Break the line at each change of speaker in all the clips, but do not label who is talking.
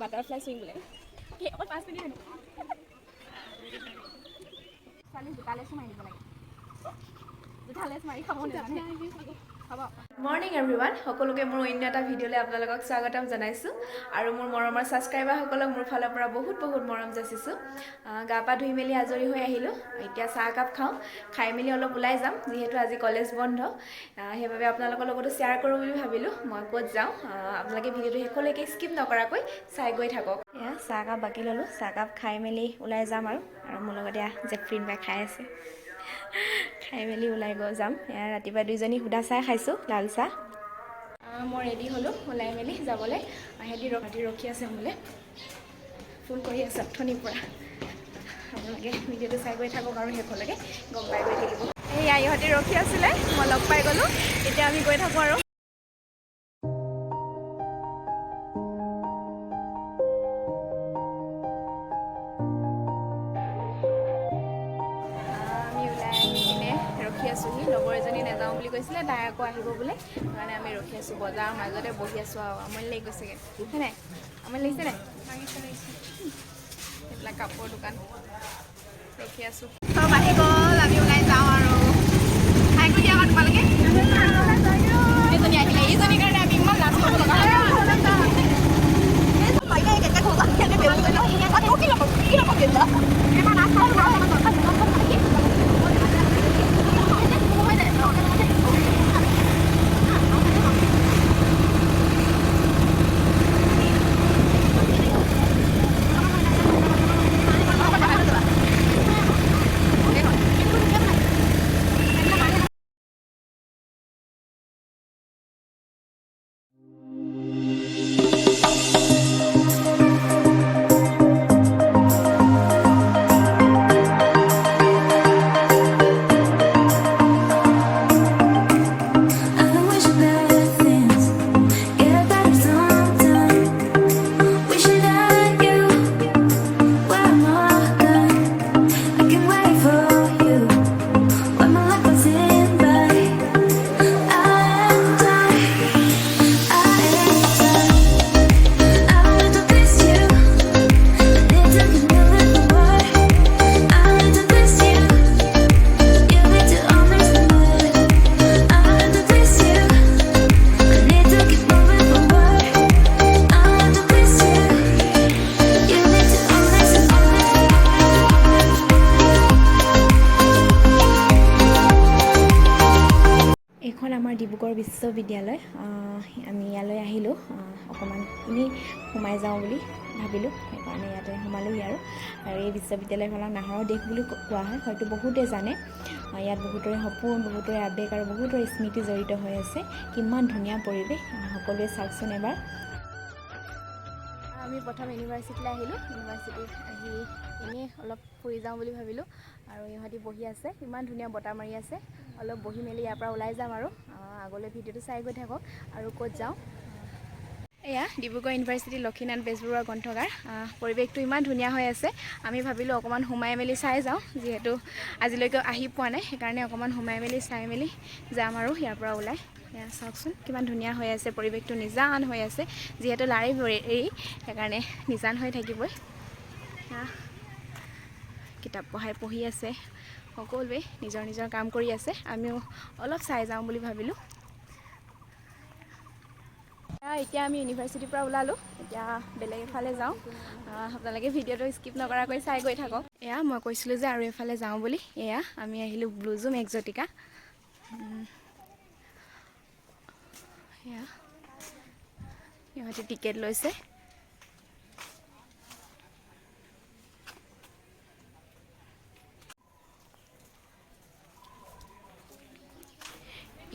Butterfly chewing বোলে। কি অকল 5 মিনিট হেনো। ছোৱালী জোতা লেচো মাৰি দিব লাগে, জোতা লেচ মাৰি খাব নাজানে। হ'ব।
মৰ্ণিং এভৰিৱান, সকলোকে মোৰ অন্য এটা ভিডিঅ'লৈ আপোনালোকক স্বাগতম জনাইছোঁ আৰু মোৰ মৰমৰ ছাবস্ক্ৰাইবাৰসকলক মোৰ ফালৰ পৰা বহুত বহুত মৰম যাচিছোঁ। গা পা ধুই মেলি আজৰি হৈ আহিলোঁ। এতিয়া চাহ একাপ খাওঁ, খাই মেলি অলপ ওলাই যাম, যিহেতু আজি কলেজ বন্ধ। সেইবাবে আপোনালোকৰ লগতো শ্বেয়াৰ কৰোঁ বুলি ভাবিলোঁ মই ক'ত যাওঁ। আপোনালোকে ভিডিঅ'টো শেষলৈকে স্কিপ নকৰাকৈ চাই গৈ থাকক। এয়া চাহকাপ বাকি ল'লোঁ, চাহকাপ খাই মেলি ওলাই যাম আৰু আৰু মোৰ লগত এয়া জেফ্ৰিন বাই খাই আছে। খাই মেলি ওলাই গৈ যাম। এয়া ৰাতিপুৱা দুইজনী সুদা চাহ খাইছোঁ, লাল চাহ। মই ৰেডি হ'লোঁ ওলাই মেলি যাবলৈ। সিহঁতি ৰখি আছে মোলৈ, ফোন কৰি আছে অথনিৰ পৰা। আপোনালোকে ভিডিঅ'টো চাই গৈ থাকক আৰু শেষলৈকে গম পাই গৈ থাকিব। এয়া ইহঁতি ৰখি আছিলে, মই লগ পাই গ'লোঁ। এতিয়া আমি গৈ থাকোঁ আৰু। আমি ওলাই আহি কিনে ৰখি আছোঁহি। লগৰ এজনী নাযাওঁ বুলি কৈছিলে, তাই আকৌ আহিব বোলে, সেইকাৰণে আমি ৰখি আছোঁ। বজাৰৰ মাজতে বহি আছোঁ আৰু আমনি লাগি গৈছেগৈ। হয় নাই? আমনি লাগিছে নাই?
লাগিছে।
এইবিলাক কাপোৰ দোকান, ৰখি আছোঁ। চব আহি গ'ল, আমি ওলাই যাওঁ আৰু। হাই কৰি দিয়া আকৌ তোমালোকে। এইজনী আহিলে, এইজনীৰ কাৰণে আমি ইমান লাজ পাব লগা হ'ল।
I wish that things get better sometime. Wishing that you were my kind. I can wait for you when my life was in by. I am done. I am done. I want to please you. Need to keep moving forward. I need to please you. You need to understand it. I want to please you. I need to keep moving forward. I want to please you. You need to understand.
এইখন আমাৰ ডিব্ৰুগড় বিশ্ববিদ্যালয়। আমি ইয়ালৈ আহিলোঁ, অকণমান এনেই সোমাই যাওঁ বুলি ভাবিলোঁ, সেইকাৰণে ইয়াতে সোমালোহি আৰু আৰু এই বিশ্ববিদ্যালয়খনক নাহৰৰ দেশ বুলি কোৱা হয়, হয়তো বহুতে জানে। ইয়াত বহুতৰে সপোন, বহুতৰে আৱেগ আৰু বহুতৰে স্মৃতি জড়িত হৈ আছে। কিমান ধুনীয়া পৰিৱেশ, সকলোৱে চাওকচোন এবাৰ। আমি প্ৰথম ইউনিভাৰ্চিটিলৈ আহিলোঁ। ইউনিভাৰ্চিটিত আহি এনেই অলপ ফুৰি যাওঁ বুলি ভাবিলোঁ আৰু ইহঁতি বহি আছে, ইমান ধুনীয়া বতাহ মাৰি আছে। অলপ বহি মেলি ইয়াৰ পৰা ওলাই যাম আৰু আগলৈ ভিডিঅ'টো চাই গৈ থাকক আৰু ক'ত যাওঁ। এয়া ডিব্ৰুগড় ইউনিভাৰ্চিটি লক্ষীনাথ বেজবৰুৱা গ্ৰন্থগাৰ। পৰিৱেশটো ইমান ধুনীয়া হৈ আছে, আমি ভাবিলোঁ অকণমান সোমাই মেলি চাই যাওঁ। যিহেতু আজিলৈকে আহি পোৱা নাই, সেইকাৰণে অকণমান সোমাই মেলি চাই মেলি যাম আৰু ইয়াৰ পৰা ওলাই। এয়া চাওকচোন, কিমান ধুনীয়া হৈ আছে পৰিৱেশটো, নিজান হৈ আছে। যিহেতু লাইব্ৰেৰী, সেইকাৰণে নিজান হৈ থাকিবই। এয়া কিতাপ পঢ়াই পঢ়ি আছে, সকলোৱে নিজৰ নিজৰ কাম কৰি আছে। আমিও অলপ চাই যাওঁ বুলি ভাবিলোঁ। এতিয়া আমি ইউনিভাৰ্চিটিৰ পৰা ওলালোঁ, এতিয়া বেলেগ এফালে যাওঁ। আপোনালোকে ভিডিঅ'টো স্কিপ নকৰাকৈ চাই গৈ থাকক। এয়া মই কৈছিলোঁ যে আৰু এফালে যাওঁ বুলি, এয়া আমি আহিলোঁ ব্লুজুম এক্সটিকা। এয়া ইহঁতে টিকেট লৈছে।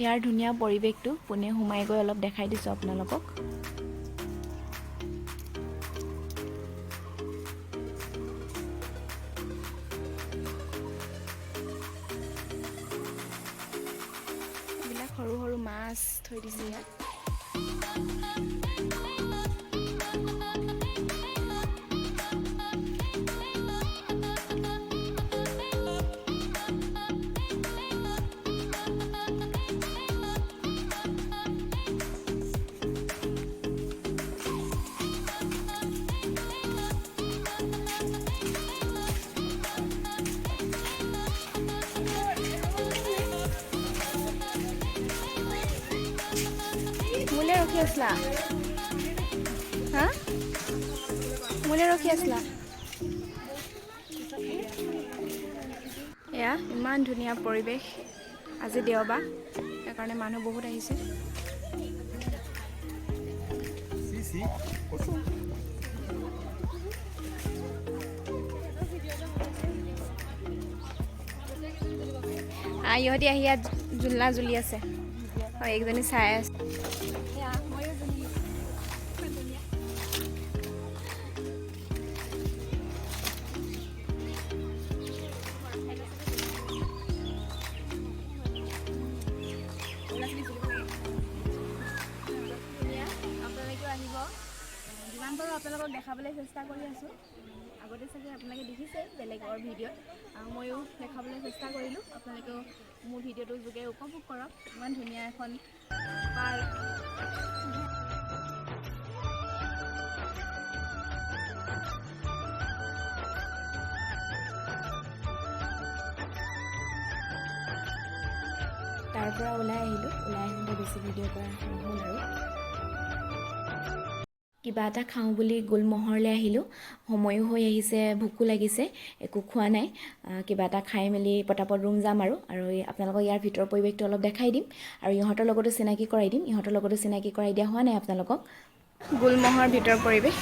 ইয়াৰ ধুনীয়া পৰিৱেশটো পোনে সোমাই গৈ অলপ দেখাই দিছোঁ আপোনালোকক। এইবিলাক সৰু সৰু মাছ থৈ দিছে ইয়াত। মোলৈ ৰখি আছিলা? হা, মোলৈ ৰখি আছিলা? এয়া ইমান ধুনীয়া পৰিৱেশ। আজি দেওবাৰ, সেইকাৰণে মানুহ বহুত আহিছে। ইহঁতি আহি ইয়াত জোলনা জুলি আছে আৰু এইকেইজনী চাই আছে। ধুনীয়া, আপোনালোকেও আহিব। যিমান পাৰোঁ আপোনালোকক দেখাবলৈ চেষ্টা কৰি আছোঁ। আগতে চাগে আপোনালোকে দেখিছে বেলেগৰ ভিডিঅ'ত, আৰু ময়ো দেখাবলৈ চেষ্টা কৰিলোঁ। আপোনালোকেও মোৰ ভিডিঅ'টোৰ যোগে উপভোগ কৰক। ইমান ধুনীয়া এখন পাৰ্ক। তাৰ পৰা ওলাই আহিলোঁ। ওলাই আহোঁতে বেছি ভিডিঅ' কৰা নহ'ল আৰু। কিবা এটা খাওঁ বুলি গুলমোহৰলৈ আহিলোঁ। সময়ো হৈ আহিছে, ভোকো লাগিছে, একো খোৱা নাই। কিবা এটা খাই মেলি পটাপট ৰুম যাম আৰু আপোনালোকক ইয়াৰ ভিতৰৰ পৰিৱেশটো অলপ দেখাই দিম আৰু ইহঁতৰ লগতো চিনাকি কৰাই দিম। ইহঁতৰ লগতো চিনাকি কৰাই দিয়া হোৱা নাই আপোনালোকক। গুলমোহৰ ভিতৰৰ পৰিৱেশ।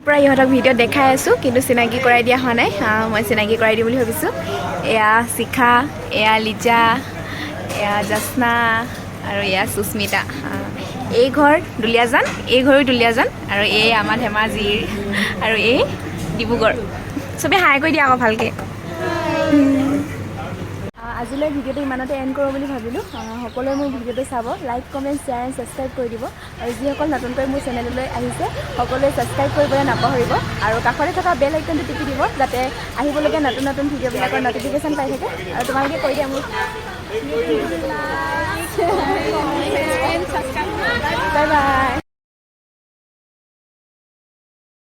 পূৰা ইহঁতক ভিডিঅ'ত দেখাই আছোঁ, কিন্তু চিনাকি কৰাই দিয়া হোৱা নাই। মই চিনাকি কৰাই দিম বুলি ভাবিছোঁ। এয়া শিখা, এয়া লিজা, এয়া জাসনা আৰু এয়া সুস্মিতা। এই ঘৰ দুলীয়াজান, এই ঘৰো দুলীয়াজান আৰু এই আমাৰ ধেমাজিৰ আৰু এই ডিব্ৰুগড়। চবেই হাই কৰি দিয়া আকৌ ভালকৈ। আজিলৈ ভিডিঅ'টো ইমানতে এণ্ড কৰোঁ বুলি ভাবিলোঁ। সকলোৱে মোৰ ভিডিঅ'টো চাব, like, comment, share and subscribe কৰি দিব। আৰু যিসকল নতুনকৈ মোৰ চেনেললৈ আহিছে, সকলোৱে ছাবস্ক্ৰাইব কৰিবলৈ নাপাহৰিব আৰু কাষতে থকা বেল আইকনটো টিপি দিব, যাতে আহিবলগীয়া নতুন নতুন ভিডিঅ'বিলাকৰ নটিফিকেশ্যন পাই থাকে। আৰু তোমালোকে কৰি দিয়া মোক। Bye bye.